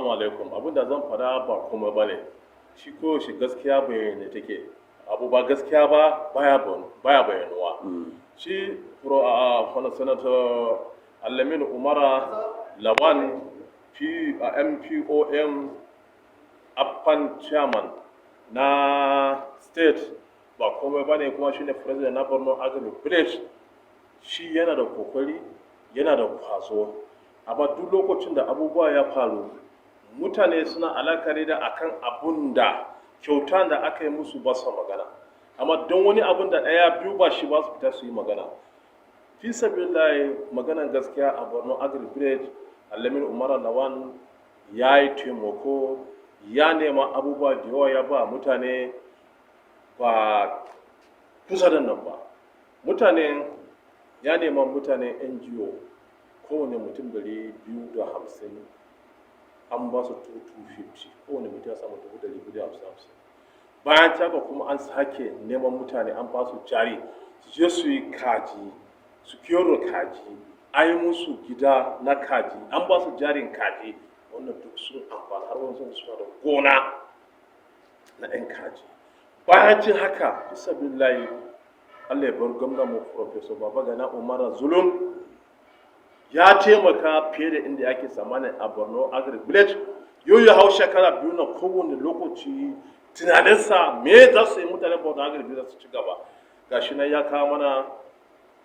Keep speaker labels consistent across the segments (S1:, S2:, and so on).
S1: Salamu alaikum. Abin da zan fada ba komai ba ne. Shi koyaushe gaskiya bayyane take. Abu ba gaskiya ba baya bayanuwa. Shi pro a Senator Alamin Umara Lawan, P a MPOM APPAN chairman na state, ba komai ba ne, kuma shine president na Borno Agri Village. Shi yana da kokari, yana da kwazo, amma duk lokacin da abubuwa ya faru, mutane suna alakari da akan abun da kyautan da aka yi musu, ba su magana. Amma don wani abun da ɗaya biyu ba shi ba, su fita su yi magana. Fi sabilillahi, maganan gaskiya, a Borno Agri Village, Alamin Umar Lawan ya yi taimako, ya nema abubuwa da yawa ya ba mutane, ba kusa da nan ba. Mutane ya nema, mutane NGO, kowane mutum 250, an ba su 250, kowane mutum ya samu 250,000. Bayan haka kuma an sake neman mutane, an ba su jari su je su yi kaji, su kero kaji, an yi musu gida na kaji, an ba su jarin kaji. Wannan duk sun amfana, har wani suna da gona na 'yan kaji. Bayan cin haka, bisa billahi, Allah ya bar gwamnan mu, Professor Babagana Umara Zulum, ya taimaka fiye da inda ake tsammanin a Borno Agri Village. Yau ya hau shekara 2 na, kowane lokaci tunaninsa me za su yi mutanen Borno Agri Village su ci gaba. Gashi nan ya kawo mana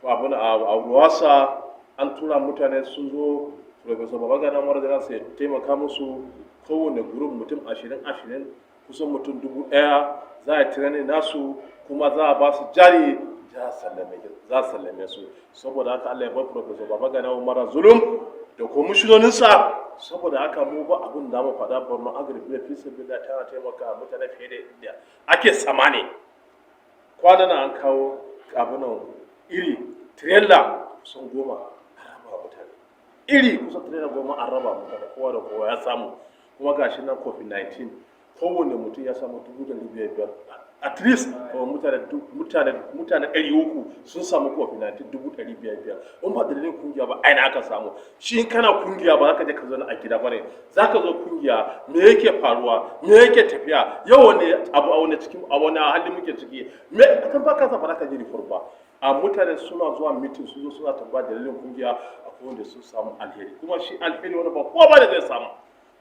S1: abun a RUWASSA, an tura mutane sun zo. Professor Babagana Umara za su taimaka musu, kowane group mutum 20 20, kusan mutum 1000 za a training nasu, kuma za a ba su jari, za a sallame su. Saboda haka Allah ya bar Professor Babagana Umara Zulum da kwamishinoninsa. Saboda haka mu ba abin da mu faɗa, Borno Agri Village, fi sabilillah, tana taimaka mutane fiye da inda ake tsammani. Kwanan nan an kawo abunan iri tirela kusan 10, an raba mutane iri kusan tirela 10, an raba mutane, kowa da kowa ya samu. Kuma gashi nan COVID-19, kowane mutum ya samu 500,000 at least. Kuma mutane 300 sun samu COVID-19 500,000. In ba dalilin kungiya ba, aina aka samu shi? In kana kungiya, ba za ka je ka zauna a gida ba ne, za ka zo kungiya. Me yake faruwa? Me yake tafiya yau? Wani abu a wani cikin a wani hali muke ciki? Me akan baka sa ba za ka je report ba. A mutane suna zuwa meeting, su zo suna tambaya. Dalilin kungiya akwai wanda sun samu alheri. Kuma shi alheri wani ba kowa ba ne zai samu,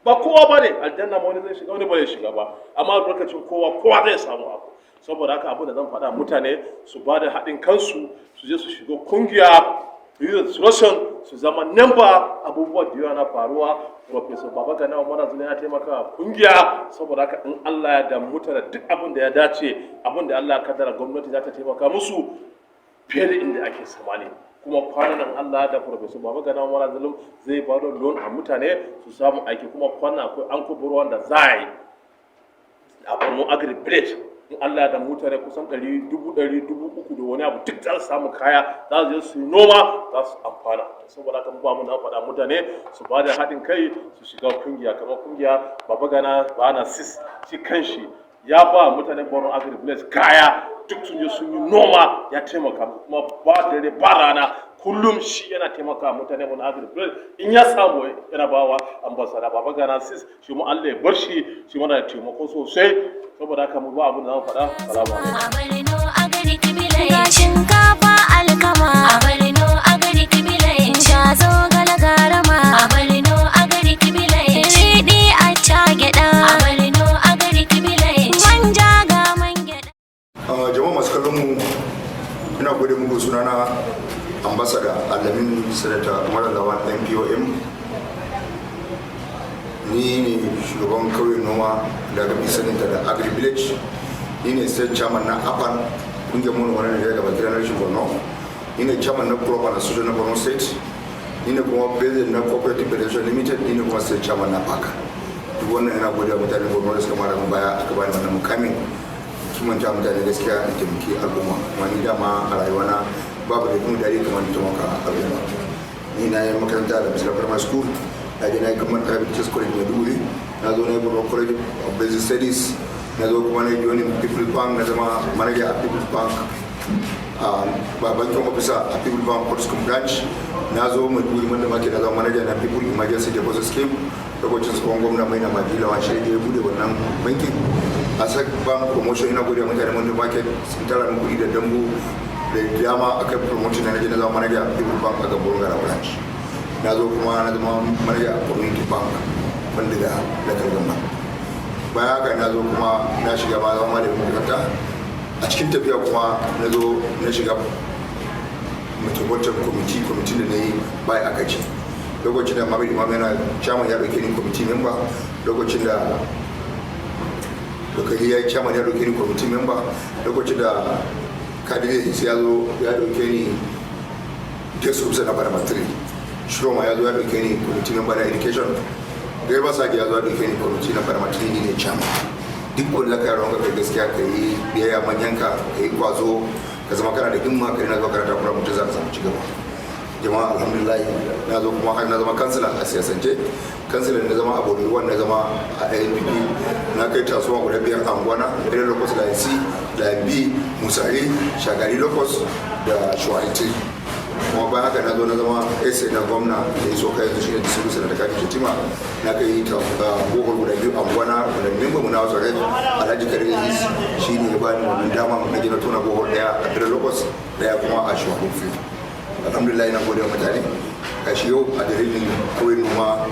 S1: ba kowa ba ne. Aljanna ma wani zai shiga, wani ba zai shiga ba, amma albarkacin kowa, kowa zai samu abu. Saboda haka abu da zan faɗa, mutane su ba da haɗin kansu, su je su shiga kungiya, yi registration, su zama member. Abubuwa da yawa na faruwa. Professor Babagana Umar Zulum ya taimaka kungiya. Saboda haka in Allah ya da, mutane duk abin da ya dace, abin da Allah ya kaddara, gwamnati za ta taimaka musu fiye da inda ake tsammani. Kuma kwanan nan Allah da Professor Babagana Umar Zulum zai ba da loan a mutane su samu aiki. Kuma kwanan akwai an ruwan da za a yi a Borno Agri Village. In Allah da, mutane kusan ɗari dubu ɗari 3,000 da wani abu duk za su samu kaya, za su je su yi noma, za su amfana. Saboda haka ba mu na faɗa, mutane su ba da haɗin kai su shiga kungiya. Kamar kungiya Babagana Bana Sis, shi kanshi ya ba mutanen Borno Agri Village kaya, duk sun je sun yi noma, ya taimaka. Kuma ba dare ba rana, kullum shi yana taimaka mutane Borno Agri Village. In ya samu yana bawa. Ambassador Babagana Sis, shi mu Allah ya bar shi, shi mana da taimako sosai. Saboda haka mu ba abin da zamu faɗa. Salamu alaikum.
S2: Ga shinkafa, alkama, a Borno Agric Village. Sha zogale, garama, a Borno Agric Village. Riɗi, acca, gyaɗa, a Borno Agric Village. Manja, ga man gyaɗa.
S3: Jama'a masu kallon mu, ina gode muku. Sunana Ambassador Alamin Senator Umar Lawan MPOM. Ni ne shugaban kauyen noma da aka fi saninta da Agri Village. Ni ne state chairman na APPAN, kungiyar manoma na Nigeria gaba na rashin Borno. Ni ne chairman na Crop and Association na Borno State. Ni ne kuma president na Cooperative Federation Limited. Ni ne kuma state chairman na PAC. Duk wannan yana godiya mutanen Borno da suka mara min baya aka bani wannan mukamin kimanta mutane gaskiya da taimaki al'umma. Kuma ni dama a rayuwana babu da kuma dare kamar taimaka al'umma. Ni na yi makaranta da Misira Primary School, na je na yi kamar Private Teachers College Maiduguri, na zo na yi Borno College of Basic Studies, na zo kuma na yi joining People's Bank, na zama manager a People's Bank, a banking officer a People's Bank Port Branch. Na zo Maiduguri, wanda make na zama manager na People Emergency Deposit Scheme. Lokacin tsohon gwamna Mai na Majila shi ya bude wannan bankin. Access Bank promotion, ina gode mutane Monday Market sun tara min kuɗi da dambu da dama akai promotion na je na zama manager a People Bank a Gamboru Ngala branch. Na zo kuma na zama manager a Community Bank wanda da local government. Bayan haka na zo kuma na shiga ma zama malamin makaranta. A cikin tafiya kuma na zo na shiga Metropolitan Committee, committee da na yi bai aka ce lokacin da Mabid Imam yana chairman ya dauke ni committee member, lokacin da Dokari ya yi chairman ya dauke ni committee member, lokacin da Kadiri ya zo ya dauke ni desk officer na Barama 3, Shiroma ya zo ya dauke ni committee member na education, Garba Sake ya zo ya dauke ni committee na Barama 3, ni ne chairman. Duk wanda ka yaron ka gaskiya, ka yi biyayya manyanka, ka yi kwazo, ka zama kana da himma, ka na zuwa karanta kura mutum, za ka samu cigaba. Jama'a, alhamdulillah, na zo kuma har na zama kansila. A siyasance kansila na zama a Borno, na zama a NPP. Na kai transformer guda biyar a anguwana: Irin Locust Line C, Line B, Musari, Shagari Locust da Shuwaiti. Kuma bayan haka na zo na zama SA na gwamna da ya so kai yanzu, shine Distinguished Senator Kashim Shettima. Na kai borehole guda biyu a anguwana, wanda member mu na wasu rai Alhaji Kare shi ne ya bani wannan dama na gina tona borehole daya a Irin Locust, daya kuma a Shuwarin Field. Alhamdulillah, na gode wa mutane. Gashi yau a dalilin kawai noma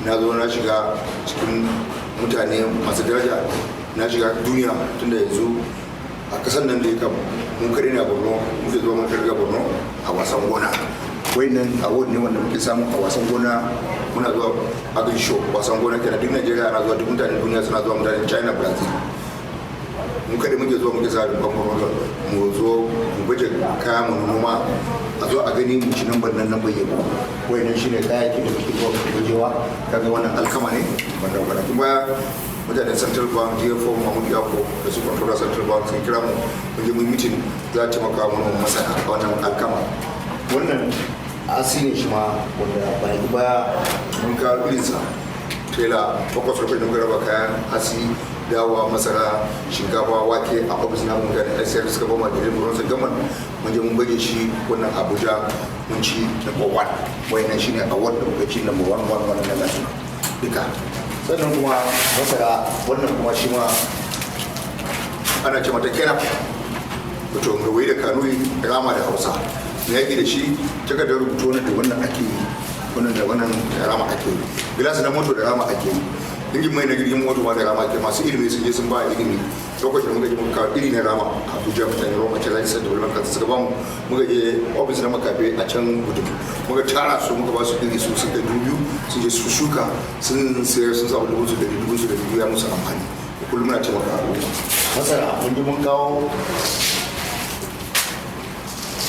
S3: na zo na shiga cikin mutane masu daraja, na shiga duniya, tunda yanzu a kasan nan da ya kam mun kare ne a Borno muke zuwa mun karga Borno a wasan gona. Wayannan award ne wanda muke samu a wasan gona. Muna zuwa agri show, wasan gona kenan. Duk Najeriya ana zuwa, duk mutanen duniya suna zuwa, mutanen China, Brazil. Mu kada muke zuwa muke sa rumfan Borno, mu zo mu baje kaya mu noma, a zo a gani, mu ci nambar nan, nambar yabo. Wayannan shine kayayyakin da muke zuwa mu bajewa. Kaga wannan alkama ne wanda kwanakin baya mutanen Central Bank, DFO Mahmud Yako da su controller Central Bank sun kira mu, mun je mun meeting, za a taimaka mu masana a wannan alkama. Wannan asi ne shi ma wanda kwanaki baya mun kawo irinsa trailer 8, lokacin da muka raba kayan asi, dawa, masara, shinkafa, wake a ofis na mutane SR suka bama da Borno State Government. Mun je mun baje shi wannan Abuja, mun ci number one. Wayannan shine award da muka ci number one one one na national duka. Sannan kuma masara, wannan kuma shi ma ana ce mata kera, wato ngawai da Kanuri, rama da Hausa. Me yake da shi? Takardar rubutu wannan da wannan ake yi, wannan da wannan da rama ake yi, gilas na moto da rama ake yi, injin mai na jirgin moto ma da rama ake. Masu ilimi sun je sun ba ilimi. Lokacin da muka je muka kawo iri na rama a Abuja, mutane Roma ce zai da wani kansu suka bamu. Muka je ofis na makafe a can Gudu, muka tara su, muka ba su iri, su suka 2000, sun je su shuka, sun sayar, sun samu dubu su dari, dubu su dari biyu, ya musu amfani. Kullum muna taimaka al'umma.
S4: Masara, mun ji mun kawo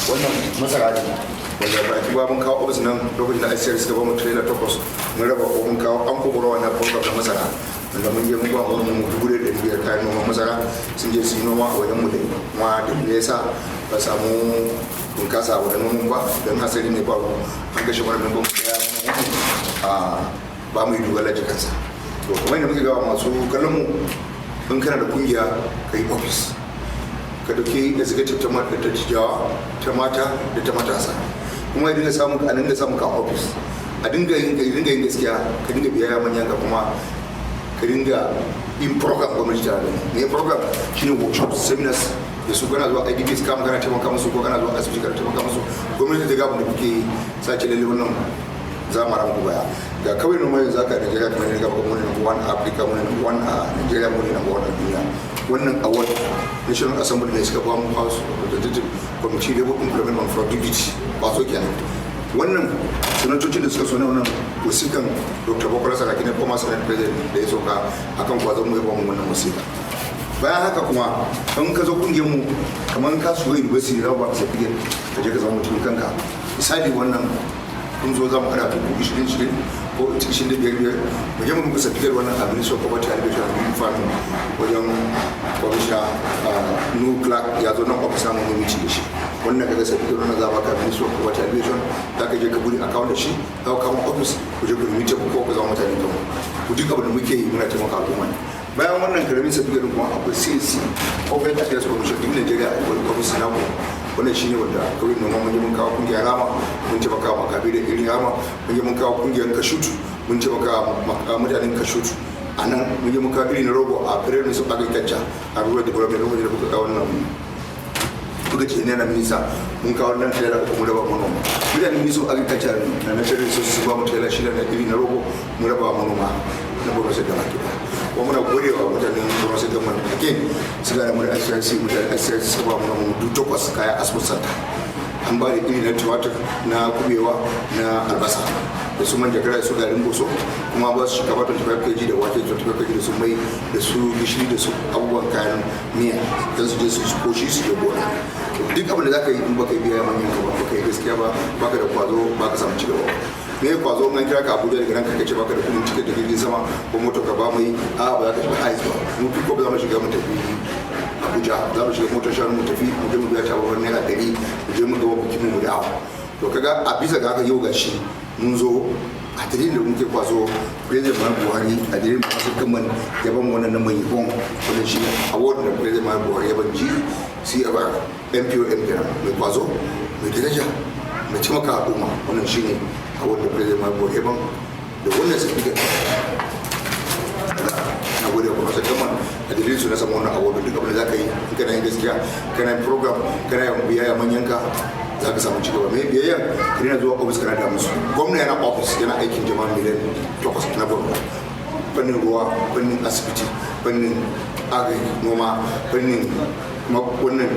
S4: wannan masara ne.
S3: Wanda baki ba mun kawo ofis nan lokacin da ICR suka ba mu trailer 8, mun raba ko mun kawo an kokoro wannan program na masara, wanda mun je mun ba mu 1500 kayan noman masara, sun je su yi noma a wajen mu da kuma da ya sa ba samu bunkasa a wajen noman ba don hasari ne faru, an kashe mana memban daya a ba mu yi dogara jikansa. To, kamar yadda muke gawa masu kallon mu, in kana da kungiya, ka yi ofis, ka dauki executive ta tijawa, ta mata da ta matasa, kuma ya dinga samun a dinga samun ka office, a dinga yin ka dinga yin gaskiya, ka dinga biyayya manyan ka, kuma ka dinga yin program. Gwamnati tana da ne program shine workshops, seminars da su. Kana zuwa IDPs kama kana taimaka musu, ko kana zuwa asibiti kana taimaka musu, gwamnati ta ga abin da kuke yi, sace lalle wannan za mu ramu baya ga kawai noma. Yanzu haka Najeriya, kamar yadda gaba, mu ne number one a Africa, mu ne number one a Nigeria, mu ne number one a duniya. Wannan award National Assembly ne suka ba mu, House Representative Committee Labor, Employment and Productivity ba so kenan. Wannan sanatocin da suka so na wannan wasikan Dr. Bukola Saraki na former Senate President da ya sauka akan kwazon mu ya ba mu wannan wasika. Bayan haka kuma in ka zo kungiyar mu, kamar ka shiga university, za ba ka certificate, ka je ka zama mutum kanka. Misali, wannan kun zo za mu hada ku 20 20 ko 25 5, mu je mu muku certificate. Wannan a Ministry of Poverty Alleviation and Farming, wajen Commissioner New Clark, ya zo nan office namu mun meeting da shi. Wannan kaga certificate, wannan za baka Ministry of Poverty Alleviation, za ka je ka bude account da shi, za ka kama office, ku je ku limite ku ko ku zama mutane kan ku. Duk abin da muke yi muna taimaka al'umma ne. Bayan wannan karamin certificate kuma akwai CAC, Corporate Affairs Commission, duk Nigeria akwai office namu. Wannan shine wanda kawai noma mun je mun kawo kungiyar rama, mun taimaka wa makafi da irin rama, mun je mun kawo kungiyar Kashutu, mun taimaka wa mutanen Kashutu. A nan mun je mun kawo iri na rogo a Federal Ministry of Agriculture a Rural Development. Lokacin da muka kawo wannan, muka ce ne na minista, mun kawo nan tela 3 mu raba manoma. Mutanen Ministry of Agriculture na Natural Resources su ba mu tela 6 na iri na rogo mu raba manoma na Borno State gaba ɗaya. Kuma muna gode wa mutanen Borno State Government again, su gane mu da ICRC. Mutanen ICRC suka ba mu 8,000 kaya Export Center. An ba da iri na tumatur, na kubewa, na albasa, da su manjagara, da su garin boso. Kuma ba su shinkafa 25 kg, da wake 25 kg, da su mai, da su gishiri, da su abubuwan kayan miya, don su je su koshi su je gona. Duk abin da zaka yi, in baka yi biya manyan ka ba, baka yi gaskiya ba, baka da kwazo, baka samu ci gaba. Me kwazo? An kira ka Abuja, daga nan ka ce baka da kudin ticket da jirgin sama ko motar ka ba mai, a ba za ka shiga Hiace ba. Mu ko ba za mu shiga mu tafi Abuja, za mu shiga motar shanu mu tafi, mu je mu biya tabar ₦100, mu je mu gama bikin mu dawo. To kaga a bisa ga haka, yau gashi mun zo a dalilin da muke kwazo, President Muhammadu Buhari a dalilin masu kaman ya ban wannan nan mai yabon. Wannan shi award da President Muhammadu Buhari ya ban, GCFR MPOM kenan, mai kwazo, mai daraja, mai taimaka al'umma. Wannan shi ne award da President Muhammadu Buhari ya ban da wannan certificate. Na gode wa Professor Gaman, a dalilin su na samu wannan award. Duk abin da za ka yi, in kana yin gaskiya, kana yin program, kana yin biyayya manyanka, za ka samu cigaba. Mai biyayya, ka daina zuwa ofis kana da musu. Gwamna yana ofis yana aikin jama'a miliyan 8 na Borno, fannin ruwa, fannin asibiti, fannin agri noma, fannin wannan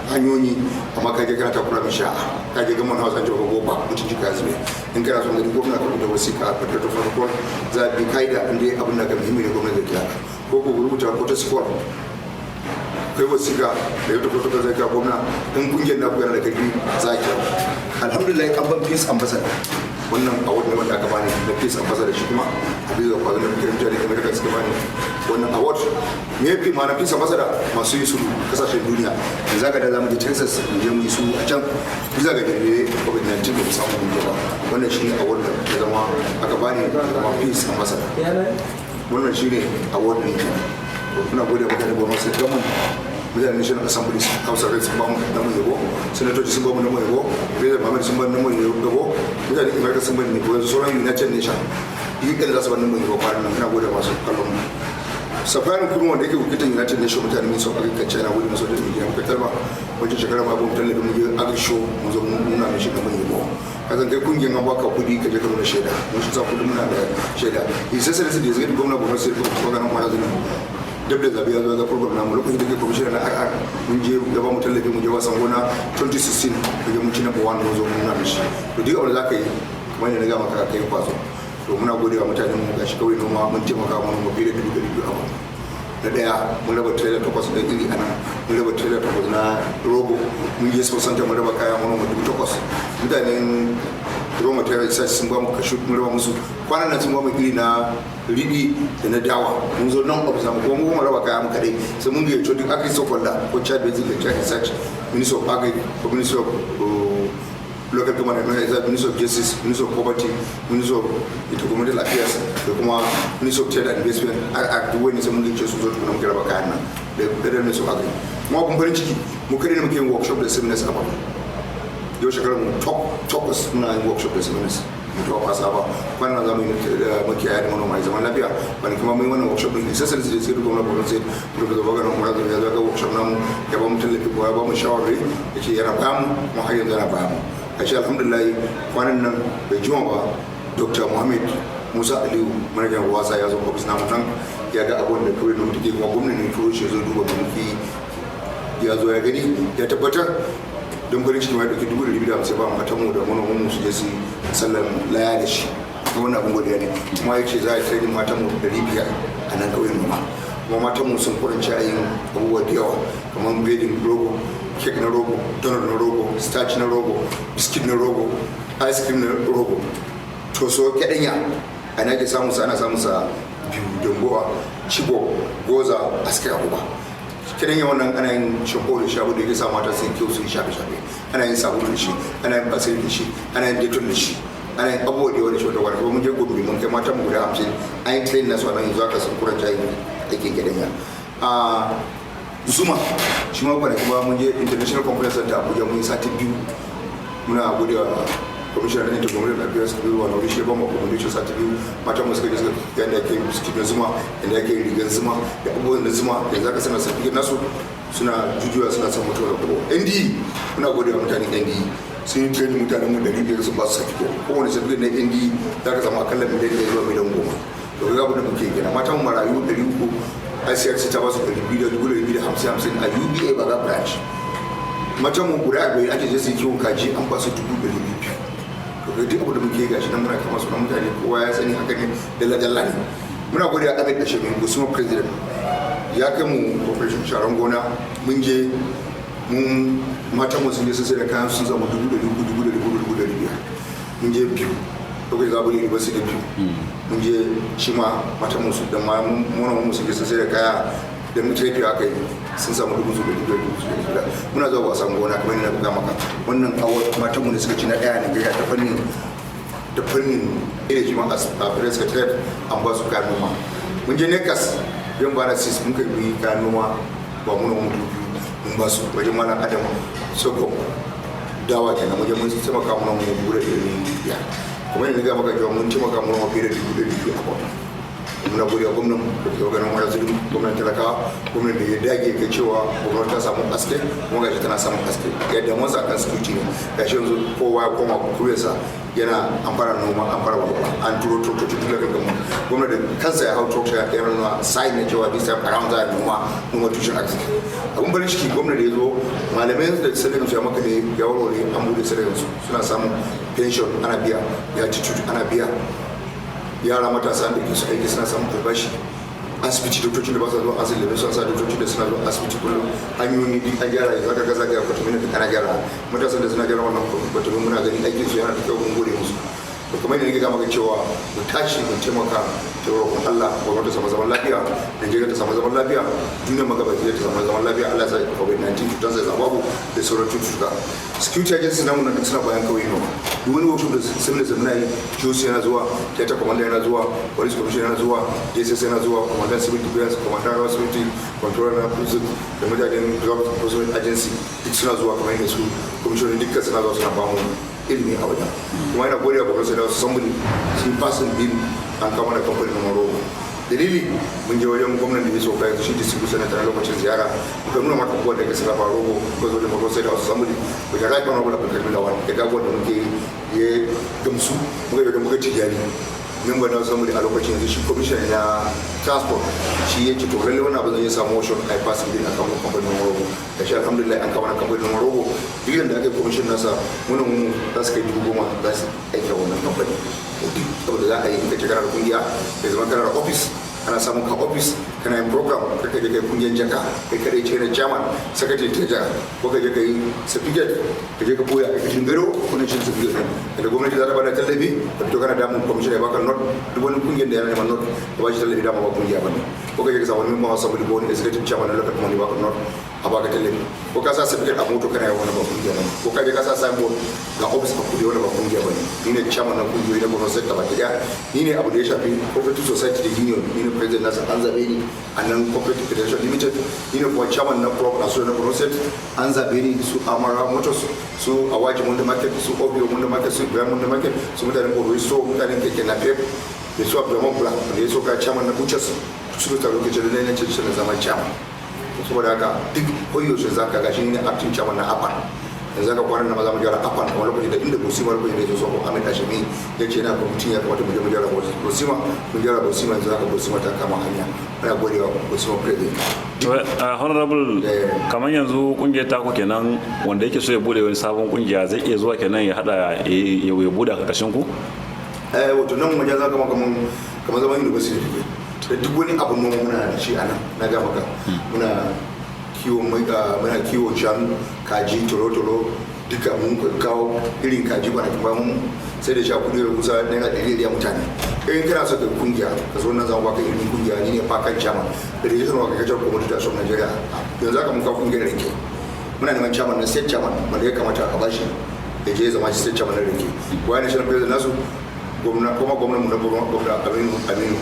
S3: hanyoyi, amma ka je kana takura mai sha'a. Ka je Government House an ce baka goba mutunci ka zube. In kana son gani gwamna, ka rubuta wasiƙa a fitar da protocol, za a bi kaida. In dai abin da ka muhimmi ne, gwamnati da kira ko ku rubuta courtesy call, kai wasiƙa da yau ta protocol zai kira gwamna. In kungiyar na yana da karfi, za a kira. Alhamdulillah, an ban peace ambassador. Wannan award ne wanda aka bani na peace ambassador. Shi kuma a bisa kwazon da muke mutane America suka bani wannan award. Me yafi ma na peace ambassador? Masu yi sulhu kasashen duniya. Yanzu haka da zamu je Texas mu je mu yi sulhu a can, bisa ga dalilai COVID-19 da mu samu mun je ba. Wannan shi ne award da ya zama aka bani, zama peace ambassador. Wannan shi ne award ne kenan. To ina gode mutane Borno State Government, mutane National Assembly, House of Reps sun ba mu namu yabo, sanatoci sun ba mu namu yabo, President Muhammad sun ba mu namu yabo, mutane America sun ba mu yabo. Yanzu sauran United Nation yi za su ba mu yabo kwanan nan. Ina gode masu kallon mu. Safarin Kuma wanda yake wakiltar United Nation, mutane min sau Agriculture, na gode masu da gina muka tarba wancan shekara ma gwamnati tallafi mu je Agri Show, mu zo mun nuna mishi da mun yabo. Kasan kai kungiyar an baka kudi, ka je ka nuna shaida. Mun shi sa kullum muna da shaida. His Excellency da ya zai gwamna Borno State ko ganin kwana zuwa dab da zabe, ya zo ga program namu lokacin da ke commissioner na RR. Mun je gaba mu tallafi, mu je wasan gona 2016, mu je mun ci number 1, mun zo mun nuna mishi. To duk abin da zaka yi, kamar yadda na ga maka, kai kwazo. To muna gode wa mutanen mu. Gashi kawai noma mun taimaka mana mu fiye da 200,000 abu na daya. Mun raba trailer 8 da iri anan, mun raba trailer 8 na rogo, mun je Export Center mun raba kaya manoma 8,000. Mutanen raw material research sun ba mu kashu, mun raba musu. Kwanan nan sun ba mu iri na riɗi da na dawa. Mun zo nan office mu kuma mu kuma raba kaya mu kadai, sai mun gayyato duk agri stakeholder, ko Chad Basin da Chad Research, Minister of Agri ko Minister of Local Government, Minister of Justice, Minister of Poverty, Minister of Intergovernmental Affairs, da kuma Minister of Trade and Investment. A duk wani sai mun gayyace su zo tukuna muke raba kayan nan da Federal Minister of Agri. Kuma abun farin ciki, mu kadai ne muke yin workshop da seminars a Borno. Yau shekarar mu 8 muna yin workshop da seminars, mu taɓa fasa ba. Kwanan za mu yi makiyaya da manoma zaman lafiya. Wani kuma mun yi wannan workshop din, sai sai sai gwamnati Borno State, Professor Bagana Umar ya zo ga workshop namu, ya ba mu tallafi ko ya ba mu shawarwari, ya ce yana ba mu, kuma har yanzu yana ba mu. Kashi alhamdulillah, kwanan nan bai jima ba, Dr. Muhammad Musa Aliyu, manajan wasa, ya zo ofis namu nan, ya ga abubuwan da kawai mu take, kuma gwamnati ne turo shi ya zo duba mu muke. Ya zo ya gani, ya tabbatar. Don farin ciki ma ya ɗauki 250,000 ba matan mu da manoman mu su je su sallan laya da shi. Kuma wannan abin godiya ne. Kuma ya ce za a training matan mu 500 a nan ƙauyen noma. Kuma matan mu sun kuranci a yin abubuwa da yawa, kamar biredin rogo, kek na rogo, donut na rogo, starch na rogo, biskit na rogo, ice cream na rogo, toso kaɗanya. A na ke samun sa? Ana samun sa Biu, Damboa, Chibok, Gwoza, Askira Uba. Kiran wannan ana yin shampoo da shi, abu da yake sa mata su kyau, su yi shafe-shafe. Ana yin sabulu da shi, ana yin basiri da shi, ana yin Dettol da shi, ana yin abubuwa da yawa da shi. Wanda wani mun je Gombe, mun kai matan guda 50, an yi train nasu a nan. Yanzu aka sun kuranta yin aikin gidanya. A Zuma shi ma kwanaki ba mun je International Conference Center Abuja, mun yi sati 2. Muna gode wa commissioner na Intergovernmental Affairs Kabiru Wani wuri, shi ba mu accommodation sati 2. Matan mu suka je suka yadda ake biskit na zuma, yadda ake rigar zuma da abubuwan na zuma. Yanzu aka sana certificate nasu, suna jujuya, suna son mutuwa da kowa. NDE, muna gode wa mutanen NDE, sun yi training mutanen mu 500, sun ba su certificate. Kowane certificate na NDE za ka samu akalla miliyan 1 zuwa miliyan 10. To ga abin da muke gina. Matan marayu 300, ICRC ta ba su 200 da 250,000 50 a UBA Baga branch. Matan mu guda 40 ake je su yi kiwon kaji, an ba su 200,000. To ga duk abu da muke gashi nan, muna kama sunan mutane, kowa ya sani, haka ne, dalla dalla ne. Muna gode a Ahmed Ashemi Gusuma president, ya kai mu operation sharan gona. Mun je mun matan mu sun je sun sai da kayan, sun samu 300,000, 300,000, 500,000. Mun je biyu lokacin za a bude university biyu, mun je shi ma matan mu su da ma manoman mu sun je sun sai da kaya da mutum aka yi, sun samu dubu su 500, dubu su 500. Muna zuwa wasan gona kamar yadda na buga maka wannan award. Matan mu ne suka ci na ɗaya Nigeria ta fannin ire shi ma a Federal Secretariat an ba su kayan noma. Mun je Nekas yan bana sis, mun karbi kayan noma ba mu noma 2000, mun ba su wajen Malam Adam Soko dawa kenan. Mun je mun taimaka mu noma 1500. Kuma yadda na gaya maka cewa mun taimaka mu noma fiye da 200,000 a kwata. Muna godiya gwamnan da ke ganin wani zulum, gwamnan talakawa, gwamnan da ya dage ga cewa gwamnati ta samu aske, kuma gashi tana samun aske. Yadda mun sa kan security ne, gashi yanzu kowa ya koma kuriyarsa, yana an fara noma, an fara walwala. An turo tractoci tun daga gama gwamnati da kansa ya hau tractor, ya nuna sign na cewa this time around za a noma, noma tushen arziki. Abun farin ciki, gwamnati da ya zo, malamai da salarin su ya maka da ya warware, an bude salarin su, suna samun pension ana biya, ya ci ana biya. Yara matasa da ke su aiki suna samun albashi. Asibiti, doktocin da ba sa zuwa asibiti suna sa doktoci da suna zuwa asibiti kullum. Hanyoyi duk an gyara. Yanzu aka ga zagaya kwatamin da kana gyara, matasan da suna gyara wannan kwatamin, muna gani aikin su yana da kyau, mun gode musu. To kamar yadda nake ga maka cewa mu tashi mu taimaka ta roƙon Allah gwamnati ta samu zaman lafiya, Najeriya ta samu zaman lafiya, duniyar magabaki ta samu zaman lafiya. Allah ya sa COVID-19 cutar zai babu da sauran cututtuka. Security agencies namu nan suna bayan kauye noma. Duk wani workshop da seminar da muna yi, GOC yana zuwa, theater commander yana zuwa, police commissioner yana zuwa, JSS yana zuwa, commander civil defense, commander road security, controller na prison da mutanen drug enforcement agency duk suna zuwa, kamar yadda su commissioner dukkan suna zuwa, suna bamu ilimi a wajen. Kuma yana godiya ga gwamnati da assembly sun passing bill, an kama da kamfanin noman rogo. Dalili, mun je wajen gwamnan da ya sauka yanzu, shi district senator, na lokacin ziyara, muka nuna mata abubuwan da ke sarrafa rogo. Muka zo da motor sai da wasu assembly wajen right honorable Abdulkarim Lawan, ya ga abubuwan da muke, ya gamsu. Muka yi wajen muka tijani member na assembly a lokacin, yanzu shi commissioner na transport, shi ya ce to lalle wannan abu zai samu motion a passing bill a kan kamfanin rogo. Da shi alhamdulillah an kama kamfanin rogo. Duk da aka yi commission nasa, muna mu za su kai 10,000 za su aiki a wannan kamfani. Duk saboda za a yi in ka ce kana da kungiya, ya zama kana da office, ana samun ka office, kana yin program. Kar ka je kai kungiyar jaka, kai kadai ce na chairman, secretary treasurer, ko ka je kai certificate, ka je ka boya a kashin gado ko na cin certificate din da gwamnati za ta bada tallafi, ka fito kana damun commission ya baka note. Duk wani kungiyar da yana neman note ka ba shi tallafi, dama ba kungiya bane. Ko ka je ka samu wani member assembly ko wani executive chairman na local government baka note, a baka tallafi. Ko ka sa certificate a moto kana yawan, ba kungiya bane. Ko ka je ka sa signboard ga office a kudi, wani ba kungiya bane. Ni ne chairman na kungiyoyi na gwamnati sector baki daya. Ni ne abu da ya shafi cooperative society da union, ni ne president nasa, an zabe ni a nan Cooperative Federation Limited. Ni ne kuma chairman na club na na Borno State, an zabe ni. Su Amara Motors, su Awaji Monday Market, su Obio Monday Market, su Ibrahim Monday Market, su mutanen Borno, su mutanen Keke Napep da su Abdulrahman Bula da ya soka chairman na Butchers, su da taro ke ce da ne ce na zama chairman. Saboda haka duk koyaushe za ka gashi ni ne acting chairman na APAN. Yanzu haka kwanan nan ma za mu gyara APAN a wani lokaci da inda Bosima, lokacin da ya zo ko Ahmed Ashimi ya ce na kwamitin ya kamata mu je mu gyara Bosima, mun gyara Bosima. Yanzu haka Bosima ta kama hanya. Muna godewa Bosima president.
S5: Honorable, kamar yanzu kungiyar taku kenan, wanda yake so ya bude wani sabon kungiya zai iya zuwa kenan ya hada ya bude a karkashin ku?
S3: Eh, wato nan wajen za ka kamar zaman university da duk wani abu noma muna da shi a nan. Na ga maka muna kiwon muna kiwon shanu, kaji, tolo-tolo, duka mun kawo irin kaji. Kwanakin ba mun sai da sha kudi da kusa ₦100 mutane. In kana so ka kungiya, ka zo nan, zama baka irin kungiya. Ni ne fakan chairman Federation of Agricultural Commodity of Nigeria. Yanzu haka mun kawo kungiyar rake, muna neman chairman na state chairman wanda ya kamata a bashi ya je ya zama state chairman na rake. Wayan national president nasu Gwamna kuma gwamnan mu na Borno, Gwamna Aminu Aminu,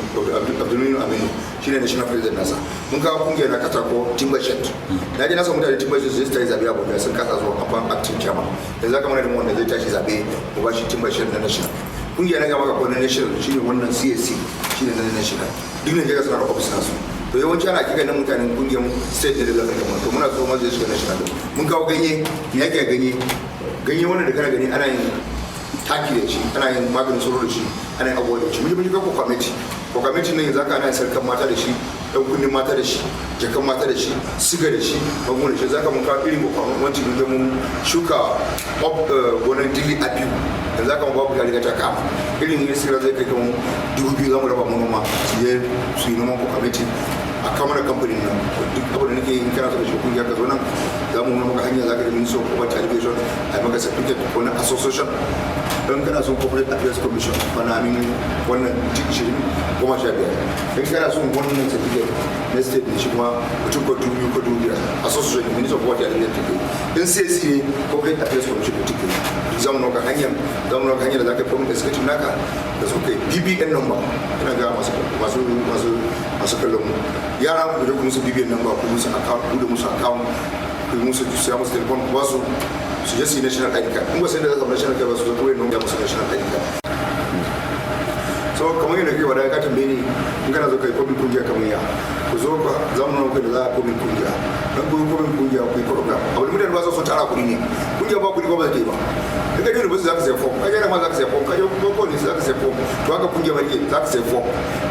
S3: Abdulminu Aminu, shine national president nasa. Mun kawo kungiyar na katako, timber shed. Na je na samu mutane timber shed su yi zabe a Abuja, sun kasa zuwa. Afan acting chairman yanzu haka muna da wanda zai tashi zabe, mu ba shi timber shed na national. Kungiya na gaba ko na national shine wannan CAC, shine na national. Duk Najeriya suna da office nasu. To yawanci ana kika nan mutanen kungiyar state da local government. To muna so ma zai shiga national. Mun kawo ganye. Me yake ganye? Ganye wannan da kana gani, ana yin taki da shi, ana yin maganin sauro da shi, ana yin abubuwa da shi. Mun je ko kwamiti, ko kwamiti nan yanzu haka ana yin sarkan mata da shi, dan kunnen mata da shi, jakan mata da shi, siga da shi, magunguna da shi. Zaka mun kawo irin wancan, mun je mun shuka gonan dili a biyu. Yanzu haka mun babu, ta riga ta kama. Irin ne sira zai kai kamar 2000, za mu raba manoma su je su yi noman kwamiti a kamar kamfanin nan. Duk abu da nake in kana so da shi kungiya, ka zo nan, za mu nuna maka hanya. Za ka da Ministry of Poverty Alleviation a maka certificate ko na association. Don kana son Corporate Affairs Commission bana amin wannan 2015. In kana son wannan certificate na state ne, shi kuma mutum ko 2000 ko 5000. Association, Ministry of Poverty Alleviation take. In CAC ne, Corporate Affairs Commission take. Duk za mu nuna hanyar, za mu nuna hanyar da za ka yi forming executive naka da su kai BVN number. Ina ga masu kallon mu, yara, ku je ku musu BVN number, ku musu account, ku da musu account, ku musu siya musu telephone, ku ba su su je su yi national ID card. In ba sai da za su national ID card ba, su zo kawai nuna musu national ID card. So kamar yadda kake wada ka tambaye ni, in kana zo kai forming kungiya kamar ya ku zo ka, za mu nuna da za a forming kungiya. Dan ku yi forming kungiya, ku yi program. Abu da mutane ba su so tara kuɗi ne. Kungiya ba kuɗi ko ba za ta yi ba. In ka je university za ka saya form, ka je ma za ka saya form, ka je ko ne za ka saya form. To haka kungiya ba ke, za ka saya form.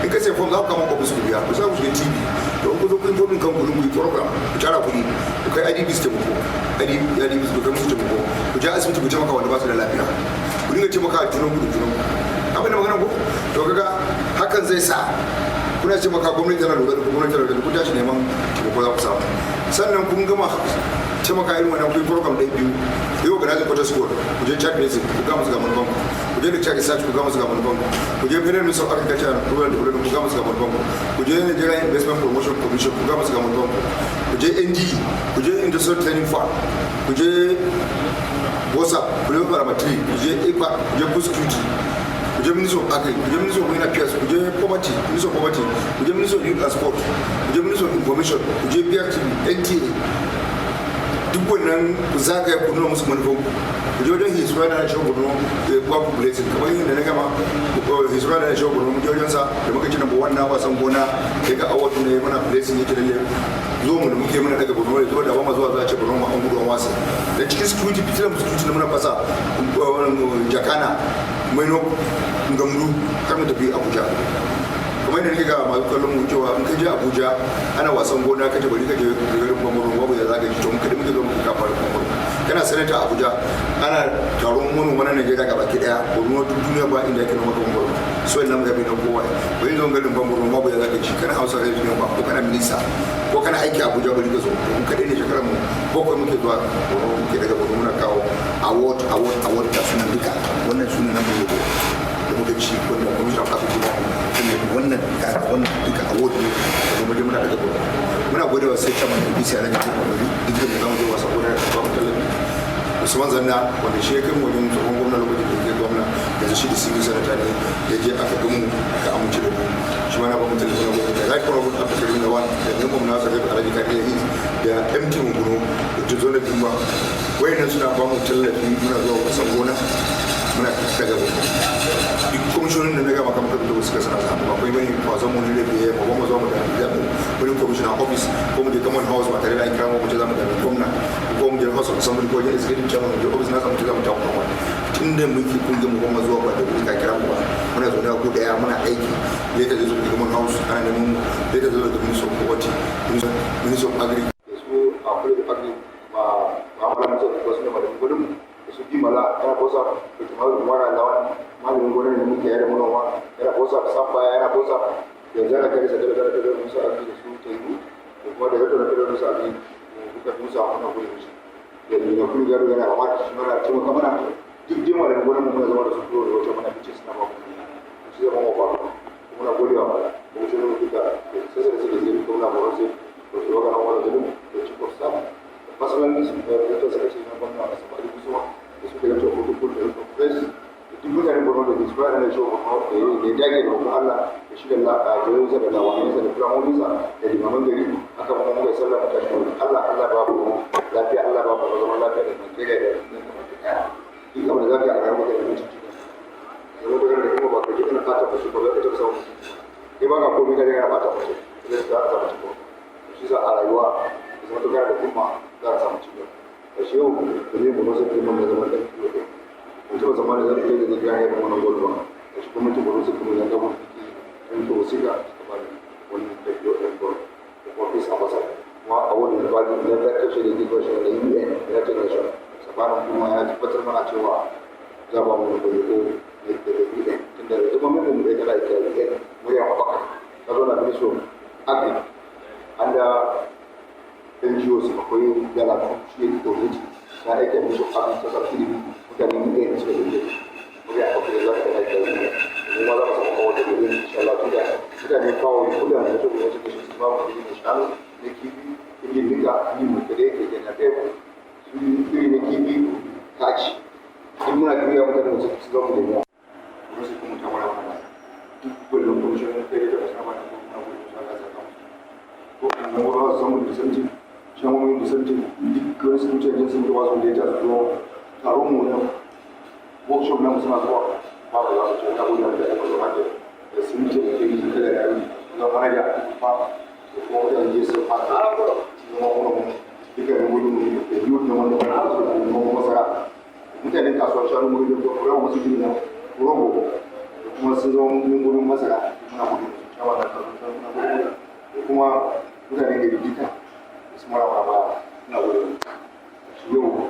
S3: In ka saya form, za ku kama office, ku biya, ku sa ku shiga TV. To in ku zo ku yi forming kan ku, ku yi program, ku tara kuɗi, ku kai IDPs taimako, IDPs ku kai musu taimako, ku je asibiti ku taimaka wanda ba su da lafiya, ku dinga taimaka a junan ku da junan ku. Abin da magana ko, to kaga hakan zai sa kuna taimaka, gwamnati tana lura da ku, gwamnati tana lura da ku, tashi neman taimako za ku samu. Sannan kun gama taimaka irin wannan, kun program ɗaya biyu, yi organizing quarter school, ku je Chad Basin ku ga musu ga manufan ku, je lecture research ku ga musu ga manufan ku, je Federal Ministry of Agriculture and Rural Development ku ga musu ga manufan ku, je Nigerian Investment Promotion Commission ku ga musu ga manufan ku, je NDE, ku je Industrial Training Fund, ku je WhatsApp, ku je Parametry, ku je IPA, ku je Food Security, ku je Ministry of Agri, ku je Ministry of Women Affairs, ku je Poverty, Ministry of Poverty, ku je Ministry of Youth and Sport, ku je Ministry of Information, ku je BRTV, NTA. Duk wannan ku zagaya ku nuna musu manufan ku. Ku je wajen His Royal Highness Shehu Borno da ba ku blessing. Kamar yadda na gama, His Royal Highness Shehu Borno, mu je wajen sa da muka ci number one na wasan gona, ya ga award ne mana blessing, yake lalle zo mu da muke muna daga Borno da zuwa da ba mu zuwa, za a ce Borno ma an gudu an wasa da cikin security, fitilan security da muna fasa Jakana, Maino, Ngamdu, har mu tafi Abuja. Kamar yadda nake ga masu kallon mu cewa in ka je Abuja ana wasan gona, ka ce bari ka je garin Bambaro, babu ya zaga ji. To muka da muke zo muka kafa Bambaro. Kana sanata Abuja, ana taron manoma na Najeriya gaba ki daya, Borno duk duniya ba inda yake noma kamar Borno. So ina mu yabi na kowa, bari zo garin Bambaro, babu ya zaga ji. Kana Hausa Radio ba, ko kana minista, ko kana aiki a Abuja, bari ka zo. To mun kadai ne shekarar mu 7 muke zuwa Borno, muke daga Borno muna kawo award, award, award da sunan duka. Wannan sunan nan mu da muka ci, wanda commissioner of agriculture, wannan duka, wannan duka award ne da mu je muna daga Borno. Muna gode wa sai chairman APC a nan duk da zamu je wasa gona da ba mu tallafi, Usman Zanna, wanda shi ya kai mu wajen tsohon gwamna lokacin da ke gwamna. Yanzu shi da civil senator ne. Ya je aka gamu, aka amince da mu, shi ma na ba mu tallafi na gwamnati. Da Right Honorable Abdulkarim Lawan da member mu nasa Alhaji Kadi da MT Munguno da Tuzo da Kimba, wayannan suna ba mu tallafi, muna zuwa wasan gona, muna daga mu. Duk kwamishinan da na gama kan da suka sana samu akwai bane kwasan mu ne da biye mu ba mu zo mu da mu wurin commissioner office, ko mu je common house ba tare da an kira mu, mu ce za mu da gwamna, ko mu je House of Assembly, ko je executive chairman, mu je office na mu ce za mu tawo kuma. Tun da muke kungiyar mu gwamna zuwa ba da wuri ka kira mu ba, muna zaune a daya muna aiki. Later zai zo daga common house ana neman mu, later zai zo daga Minister of Poverty, Minister of Agri. Su a kula da agri ba ba malamin sa ba, su ne malamin gudun mu da su bi mala yana bosa da tumar umara lawan, malamin gonar da muke yada manoma yana bosa, samba yana bosa. Yanzu ana kare sa da da da musa agri da su tayi da kuma da yadda da musa agri duka musa wannan gudun shi da ni na kuli garo yana amma shi mana taimaka mana. Duk dai malamin gonar mu muna zama da su ko da wata muna fice suna ba mu su zama mu ba. Muna gode wa mu shi ne duka sai sai sai sai kuma muna sai da su ga wani da da chief of staff personally, su da director secretary na gwamna na sabari kusuwa da su director of protocol, director of press, da duk Mutane Borno da ke suna da cewa Borno da ya dage da roƙon Allah da shi da jayoyinsa da lawaninsa da fulamominsa da limaman gari. Haka kuma muka yi sallah, mu tashi mu Allah. Allah ba mu lafiya, Allah ba mu zaman lafiya da Najeriya da nan gaba ɗaya. Duk abin da za ka yi a rayuwa ka da mutunci ka zama dogara da kuma ba ka je kana fata mutum ba, za ka taɓa samun mutunci kai ba ka komai, ka je kana fata mutum, zai za ka samu cigaba. Shi sa a rayuwa ka zama dogara da kuma za ka samu cigaba. Da shi yau da ne mu nasa kuma na zama ɗan kiwo ɗaya, mun taɓa zama da zan ɗaya da zai gane yaban wannan gold ba. Da shi gwamnati Borno sai kuma ya gaba ɗan to wasiƙa suka ba ni wannan ɗan ɗan gold da kuma peace ambassador, kuma a wannan da ba na da kashe da ke kwashe da UN, United Nations sabanin, kuma ya tabbatar mana cewa za ba mu da ko daga UN, tunda da zama mu da tana ita UN. Maryam Abubakar ta zo na Ministry of Agri under NGOs, akwai Galatu, shi ne gwamnati ta aika Ministry of Agri ta sa ilimi, mutanen UN suka dinga Maryam Abubakar za ta aika UN. Mu ma za mu samu kawo da UN insha Allah, tunda mutane kawo kudan da su gwamnati da su ba mu ilimin shanu na kifi, injin nika, injin mutane keke na ɗaya, su iri na kifi kaci in muna kifi ya mutane su su zama da yawa kuma su kuma ta wani wani duk wannan kwamishinan kai da ta mana ko kuma gudu su aka saka musu ko an zama ba su samu da santi shamomin da santi duk wani sun ce jinsin da wasu da ya ta zuwa taron mu na workshop na suna zuwa ba ba za su ce ta gudu da aka zo hajji da sun ce da ke yi da yari ga manaja ba da kuma mutane je su fata su zama wani duka da gudu da youth na wanda ba su da noma masara, mutanen kasuwar shanu mu da kuma masu gini na rogo da kuma sun zama membobin masara, muna gudu su shawa na kasuwar shanu, muna gudu da kuma mutanen gari duka da su mara ba, muna gudu shi. Yau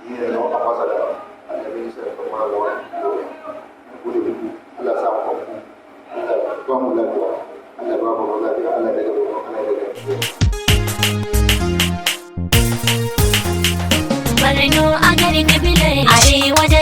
S3: ni ne zama ambassador a da minista da kamar da wani gode muku. Allah sa mu kanku, Allah ba mu lafiya, Allah ba mu lafiya, Allah daga Allah daga
S2: Borno Agric Village. Arewa da